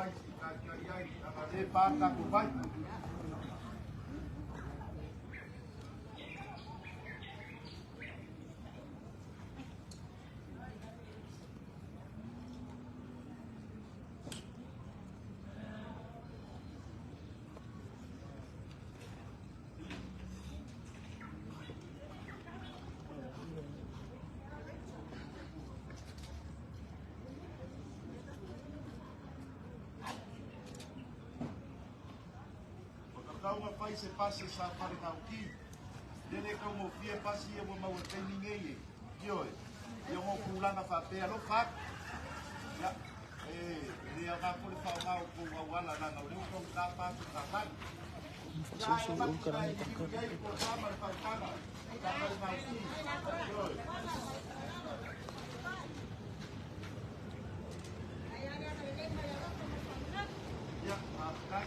ai si taitai ai, ana le pa tatou vai. Tau fai se pasi sa fare nauki. Lele kau mo fie pasi e ua maua taimi nei e. Ioe. Ia ngo kulanga faapea lo fak. Ia, e le au ngā kore whao o kou au ala langa o leo kou tā pātu tā tani. Ia, e maki tā e kiu iai ko tā ma le whautanga. Tā fare nauki. Ioe. Ia, kai.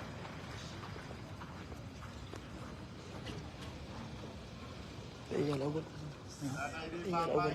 Iya la ubat. Iya la ubat.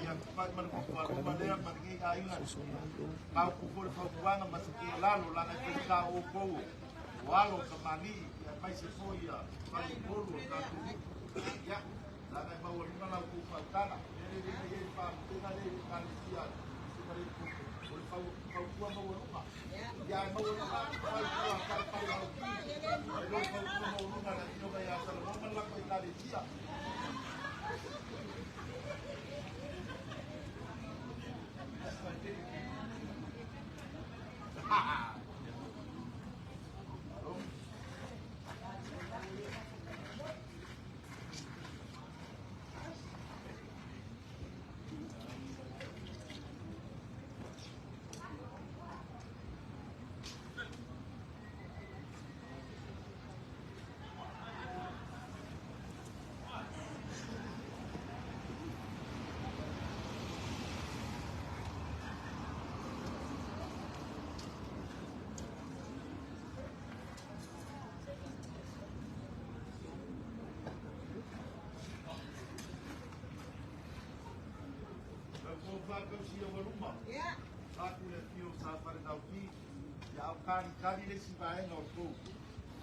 Kari le si vaenga o tou.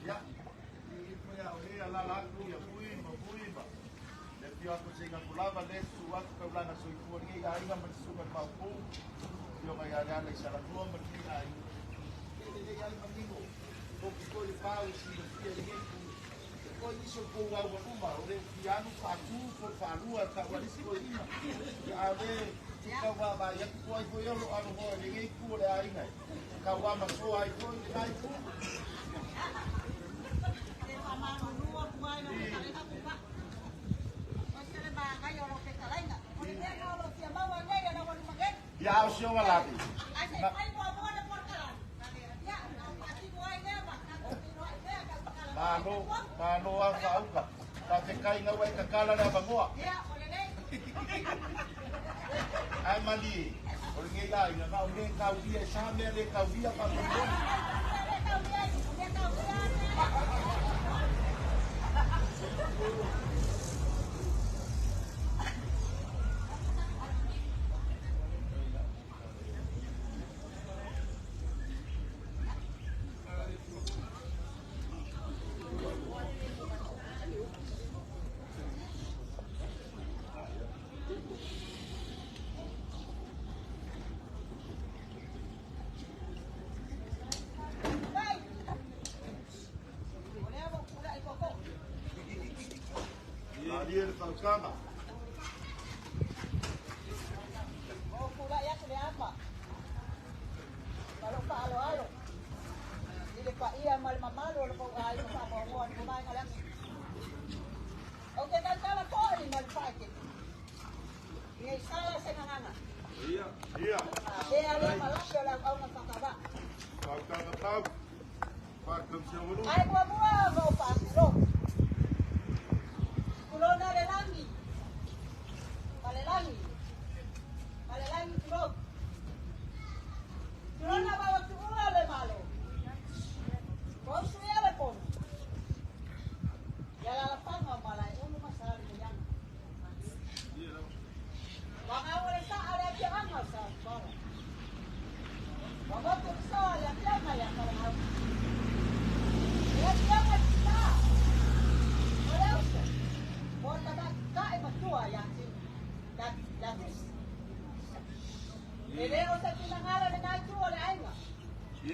Ia, i ia o le ala la aku ia pui ma pui ma. Le fio aku se inga kulava le su atu kaulanga soifua nei aiga ma te suka maupou. Fio mai ale ala i salatua ma nei aiga. Le le ai manino. Toki ko le pau si le fia le nei ku. Ko iso ko au waluma o le fianu fatu fo falua ka walisi ko ina. Ia ale ka wa ba ia ku ai ko yo lo alo ho le nei ku le aiga. Ka wa ma so ai ko le ai ku. Ia o sio walabi. Malo, malo a whauka. Ta te kai ngau ai kakala na bangoa. Ai mali, o le ngai lai, na o le kauia, sa mea le kauia pa bangoa. Kama. O kula ya kule apa? Kalau pa alo alo. Ile pa ia mal mamalo lo ko ai pa mo mo ni mai ngalang. O ke ta kala ko ni mal pa ke. Ni sala se nganga. Ia, ia. E ale malaka la au na pakaba. Pa ka ta. Pa ka se o. Ai mo mo mo pa lo. Kulona le langi. Malelangi. Malelangi kulo. Kulona bawa tuula le malo. Kosu ya le pono. Ya la la panga malai unu masali yang. Wanga wala sa ale ki anga sa bara. O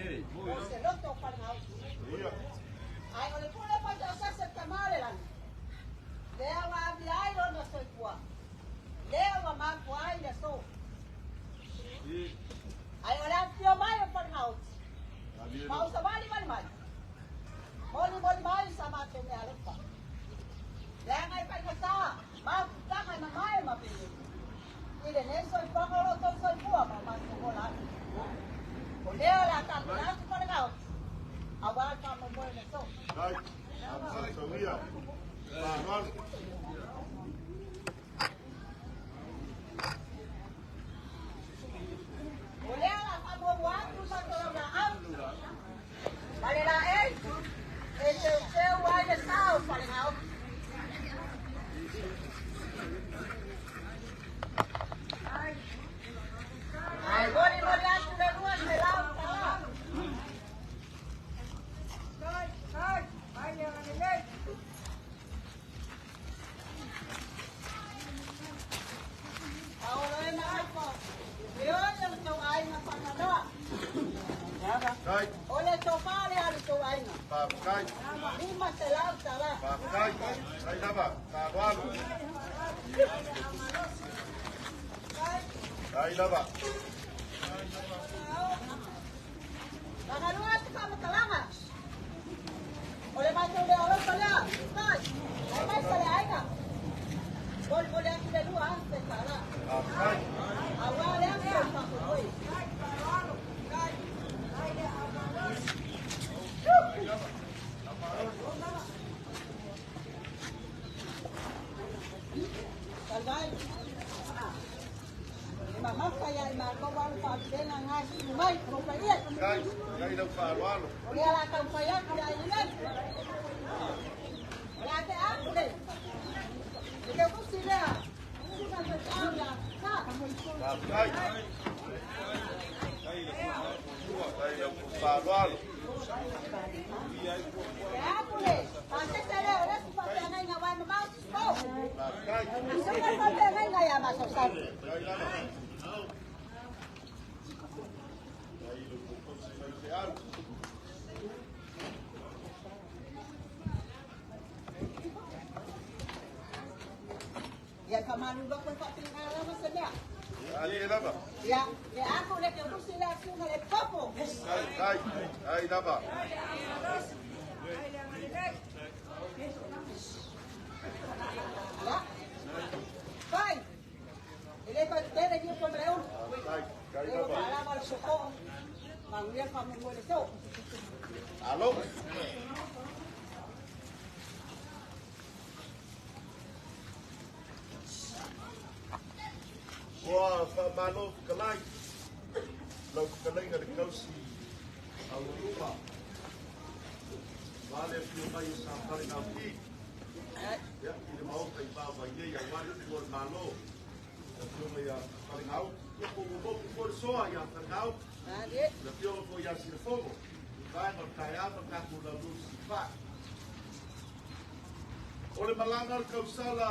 se loto o Falegaosi. Ai o le pule fai o sase tamale lani. Lea ua avi ai lona soifua. Lea ua mafua ai le aso. Ai o le afifio mai o Falegaosi. Ma o savali vali mai. Moli moli mai sa matou meaalofa. Leaga e faigata, mafutaga e mamae ma pele. I lenei soifuaga o lo outou soifua ma o matou ola atu. O lea o le a tapena atu Falegaosi aua le faamoemoe o le aso. O lea o le a faamuamua atu le matou laulaau ma le laei e teuteu ai le sa o Falegaosi. Ae molimoli atu le $200. Paolo e Maiko, e oi o le tou aiga faatanoa. O le tofa lea a le tou aiga. $500. Magalua se faamatalaga. O le matou le alofa lea, tai, aemaise le aiga. Molimoli atu le $2,000. Aua lea mea o faamoemoe. Salvai. E mamafa ia i matou alo faavilega gasiu mai o paia. O lea la taumafai atu le aiga nei. O le a te atu le. Le teutusi lea. Susuga le faifeau ia Sa. Te atu le. Pasese lea o le isi faafeagaiga aua e mamao sisifo. Susuga le faafeagaiga ia Masausau. Ia famalulu atu e faapena lava se mea. Ia, le aku le teutusi lea susuga le popo. Ia. Vai. E le fai tele ni po mele ulu. E o faalava le sokoo. Manuia le faamoemoe le so. Ua faamalo fetalai lau fetalaiga le tausi aualuma ma le afio mai o sa Falegaoki ia i le maota i Vaovai nei aua le upu o le Malo le afioga ia Falegaoki ia po ua motu foi le soa ia Falegaoki le afioga foi ia Silafogo i vaega o le taeao ma le tatou laululu sifa. O le malaga o le tausala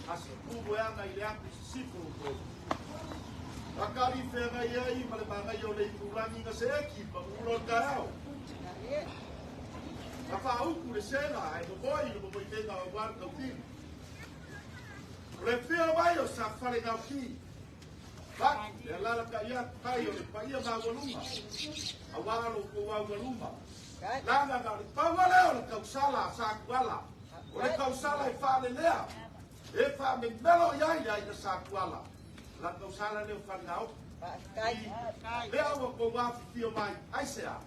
a sipu e aga i le atu sisifo o Akali whengai ai ma le mangai o le itulangi na se eki ma ula o le taeao. Na whaauku le sena ai momoi le momoi tenga o wanu tautini. O le whia mai o sa Falegaoki. Baki, le alala ka ia kai o le paia maualuma. A walo ko aualuma. Lana na le pauale o le kausala a sa kuala. O le kausala e whaalelea. E wha me melo iai ia i sa kuala. La kausala leo Falegaoki. Lea ua kou afifio mai, aisea.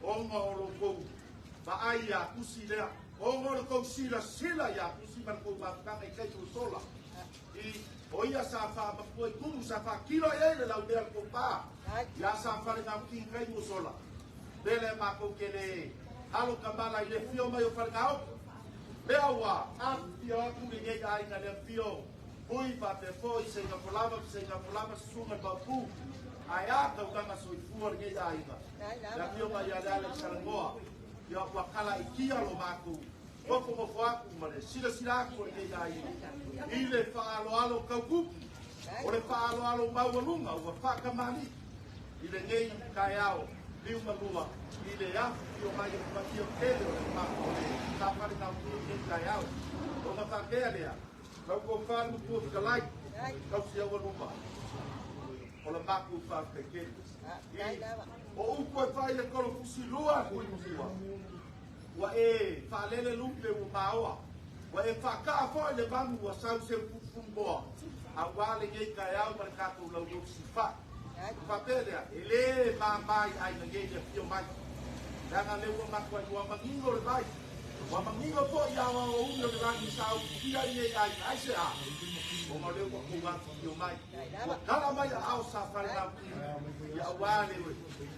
Onga o lo kou vaai ia kusi lea. Onga o le kou sila sila ia kusi ma le kou mafutaga i kai sola. I o ia sa wha mapua i kumu sa wha kilo e le lau mea le kou pā. Ia sa Falegaoki i kai sola. Lele mākou ke le alo kamala i le fio mai o Falegaoki. Lea ua afifio atu le ngei aiga le fio. Hui wha foi se ngā polava se ngā polava susunga le paupu. Ai a tautanga soifua le ngei aiga. Le afio mai ia le ale Salangoa. Ia ua kala i kia lo mākou. Mofo mofo aku ma le sila sila aku o le ngei aiga. I le whaaloalo kaukuki. O le whaaloalo maualunga ua whakamali. I le ngei kai ao. 52 i le afifio mai o le paia tele o le Sa Falegauti i lenei taeao. Ona faapea lea, lau tofa le Matua Fetalai, tausi aualuma, o le matou faafetai tele. O upu e fai le kolofusi lua tui matua. Ua e faalele lupe ua maoa. Ua e faakaa foi le manu ua sau seu fufumoa. Auā lenei taeao ma le tatou laulou sifai. Faapea lea, e lē māmā i aiga nei le afio mai. Leaga lea ua matuai ua manino le vai. Ua manino foi aoaouli o le lagi sa utukia i nei aiga. Aisea? Ona o lea ua tou afifio mai. Ua tala mai aao Sa Falegauti. Ia auā le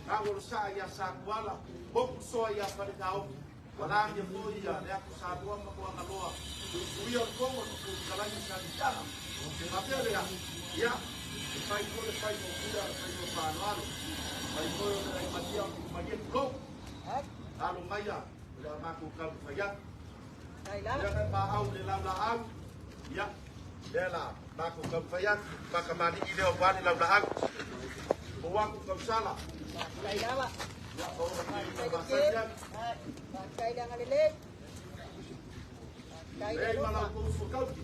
galuolosaa ia Satuala, motu soa ia Falegaofi. Ua lagia foi ia le atu Samoa ma Moagaloa. Tuituia o le Fono, Tuitalai Salisiana. Faapea lea, ia, e fai foi le fai mōpia, le fai mō. Fai foi o le ai malia, malia tulou. Alo maia, o le a matou taumafai atu. Ia na maau le laulaau, ia, lea la matou taumafai atu, fakamali'i lea aua le laulaau. O aku tausala. Ia, o masani atu. Lei ma lau kou suakauti.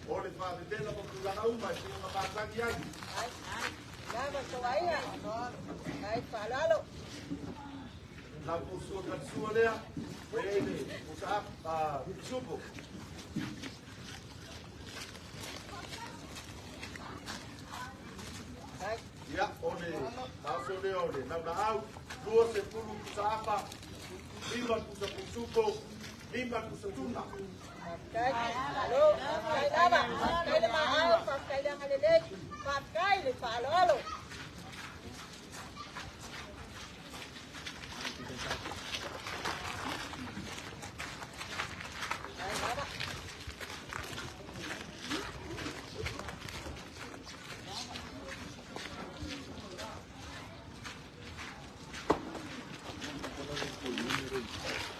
O le faavevela ma tulaga uma e pei ona matagi ai. Lau kou suakalisua lea, e le usa pisupo. Ia, o le maoso lea o le laulaau, 20 pusa apa, 5 pusa pusupo, 5 pusa tuna.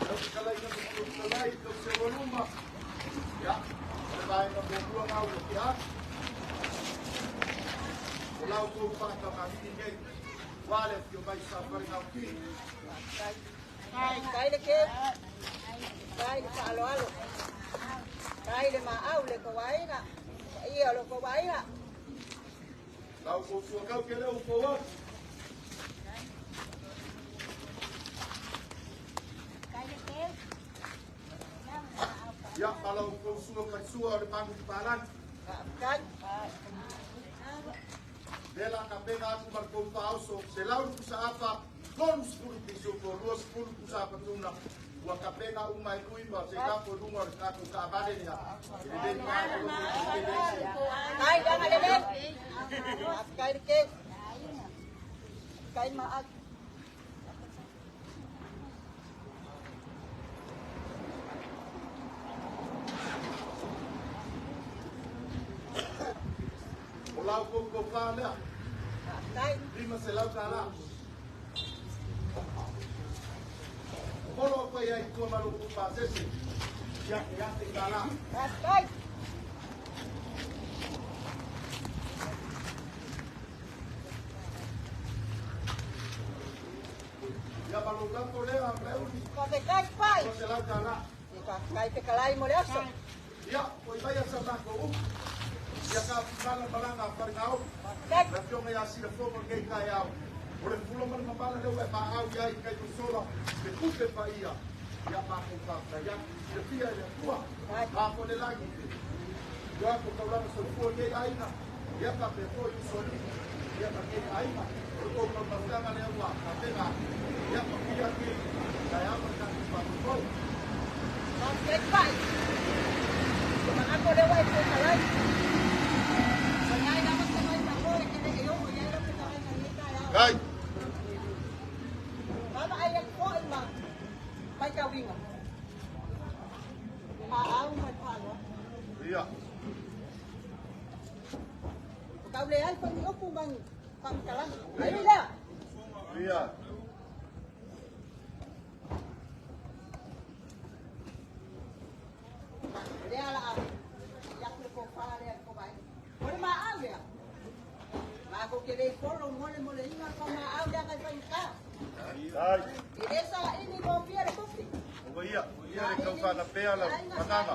Lau fetalaiga ma matua fetalai, tau se ualuma. Ia, o le vaega muamua na ua tea atu. O lau kou faatamalii nei, ua le afio mai Sa Falegauti. Faafetai le keu, faafetai le faaaloalo, faafetai le maau le tou aiga, paia o lo tou aiga. Lau kou suakau ke leo kou atu. Ia, ma lau kou suakalisua o le manu palagi. Faafetai. Lea la tapena atu ma le kou faaoso, 100 pusa apa, 30 pisupo, 20 pusa apa tuna. Ua tapena uma e lui ma se tapo i luga o le tatou taavale lea. E lelei maalo lo kou tele se. Faafetai le agalelei. Faafetai le keu. Faafetai maau. O lau kou tofa lea, Faafetai. $500. Polo atu ai ai tua ma lou pasese. Ia, e $1,000. Faafetai. Ia ma lou lafo lea, Maleuli, Faafetai pai. $200. Faafetai fetalai mo le aso. Ia, oi mai sa matou upu. Ia ka fimala malaga a Falegao. Faafetai. Le afioga ia Silafogo lenei taeao. O le pula ma le mamala lea ua e maau i ai i kai sola, le tupe paia. Ia matou faafetai atu. Silafia e le Atua. Mafo le lagi. Ia ko taulana soifua nei aiga. Ia faapea foi usoalii. Ia ma nei aiga. O le tou taumafataga lea ua tapena atu. Ia paia nei taeao ma le tatou faamoemoe. Faafetai pai. O manatu lea ua e fetalai. O iai lava se mai faatoe ke le e oo i ai lau fetalaiga i lenei taeao. Kai. Vaavaai atu foi ma matauina. Le maau ma le faaaloalo. Ia. O tau leai foi ni upu ma ni faamatalaga. Ai lea. Ia. O lea la ave. Ia atu le tofa lea i le tou vaega. O le maau lea. Matou Ou te le polo mo le mo le inga ko ma au lea kai whaika. Ai. I le sa ini mo fia le kufi. O ia, o ia le kauwhana pea lau whananga.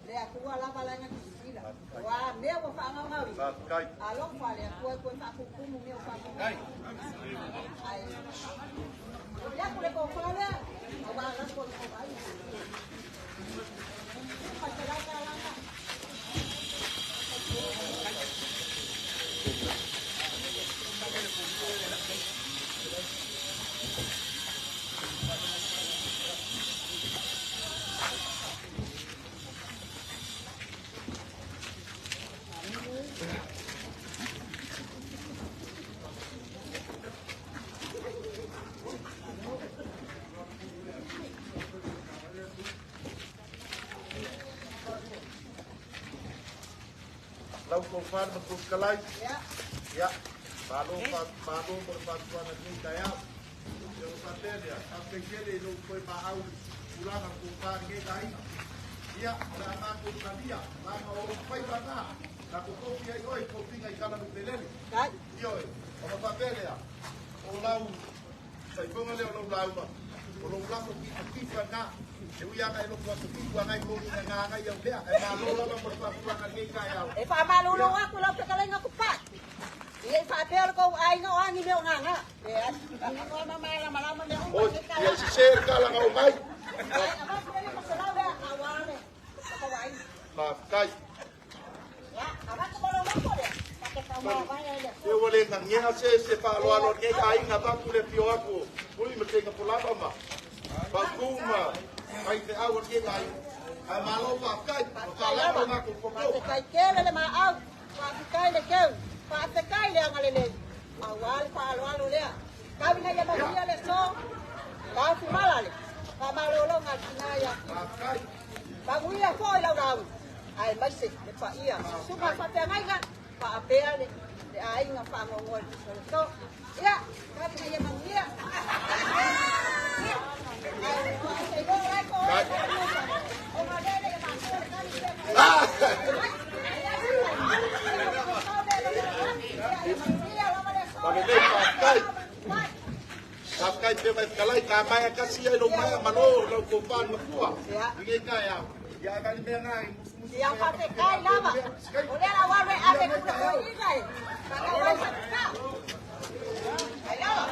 Le atua lava la nga kisila. Wa mea wa whaangau. Faafetai. Alofa le atua koe whaakukumu mea whaangau. Ai. Ai. Ya ku le kofa lea. Wa la ko ko ai. Pa te la ka la. Lau kofana ma tukalai. Ya. Ya. Malo pa malo mo le fa'atuaga nei taeao. E o fa'apea lea, fa'afetai tele i lou toe maau tulaga kofā lenei aiga. Ia, o le a matou talia, laga o lou faiva gā, na totofi ai oe i tofiga i Kalanutelele. Kai. Ioe, ona fa'apea lea, o lau faifoga lea o lau lauga, o lou lafo tifa gā, e ui aga e lotu asofitu agai moliga gā agai au lea, e malo lava mo le fa'atuaga lenei taeao. E whaamalulu aku lau pekalenga ku pai. Ia i whaapea le kou ainga o angi mea o ngā ngā. E a ma ma la malama mea o Oi, ia sisē le kalaga o mai. Ai, avatu ele masalau lea, a wale. Whakawai. Faafetai. Ya, avatu mo lau lako lea. Pake whaamau vai ai lea. E ua lē gagea se se fa'aloalo lenei aiga avatu le afio atu o Pui ma teiga polava ma paukū ma faife'au o lenei aiga. Ae malo fa'afetai, o talama o matou fofo. Whafekai kele le maau. Whafekai le keu. Whafekai le angalelei. Aua le whaaloalo lea. Kawina ia mahuia le so. Ka fumala le. Whamalolo ngā tina ia. Fa'afetai. Manuia foi lau lau. Ai maise le paia. Suka whafeangaiga. Whaapea le. Le aiga whaangongoa le tusa le so. Ia, kawina ia manuia. Ia. Ai, whaasei lai ko oi. O ngā lele ia mātua le kani ia. Palelei fa'afetai. Fa'afetai pea mai fekalai ka mai kasi ai lou maea malo lau kofā le makua i nei taeao. Ia agai le mea gā i musumusu. Ia whafekai lava. O lea la wawe ave kura koe ina e. Whakawai whakaka. Ai lava.